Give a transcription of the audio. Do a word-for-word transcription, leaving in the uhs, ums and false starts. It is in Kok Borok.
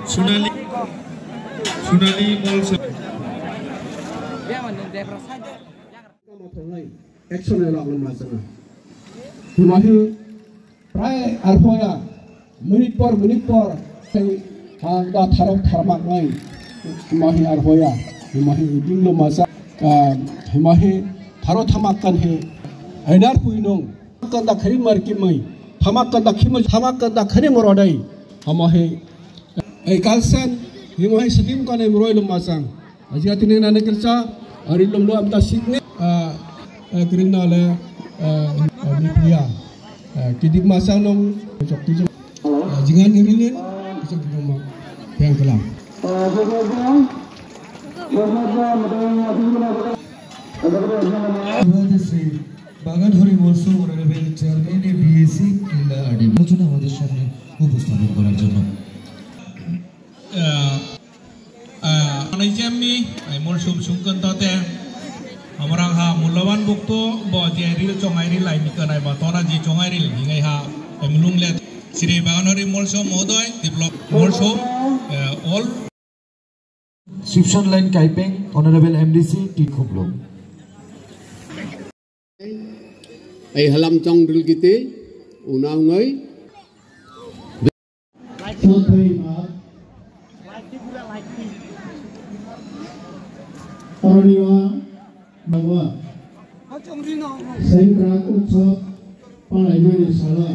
Sunali, Sunali Molsem. Action ni lok lama sana. Himahi prai arhoya, minute por minute por, sei ha da tharok tharmak nai. Himahi arhoya, himahi ding lo masa, ah, himahi tharo thamak kan he. Ainar pui nong, kan da khari mar ki mai, thamak kan da khimai, thamak kan da khari morodai. Himahi, ei kalsen, himahi sidim kan em roi lo masang. Ajia tini nana kerja, ari lom lo amta sikne, ah, ah, kering na le, ah, ah, ni pria. Ah, kidik masang nong, chok tijok. Ah, jingan ni rilin, chok tijok ma. Yang kelam. Sri Bagan Hori Molsom Honorable Chairman A B A C Killa Adi. আলোচনা আমাদের সামনে উপস্থাপন করার জন্য। আহ, Ah, ani jemni, ai Molsom Songkon tote. Amorang ha mulaban bukto, bo je ril chongai ril, ai mikon ai batona je chongai ril, hingai ha, ai mulung let. Sri Bagan Hori Molsom Mohodoy, develop Molsom, eh, all. Sipson Line Kaipeng, Honorable M D C, T Khumlung. Ai halam chong ril kiti, una ungai. Sotri ma. Oroniwa, bawa. Sengkrak utsob, palaimani salo.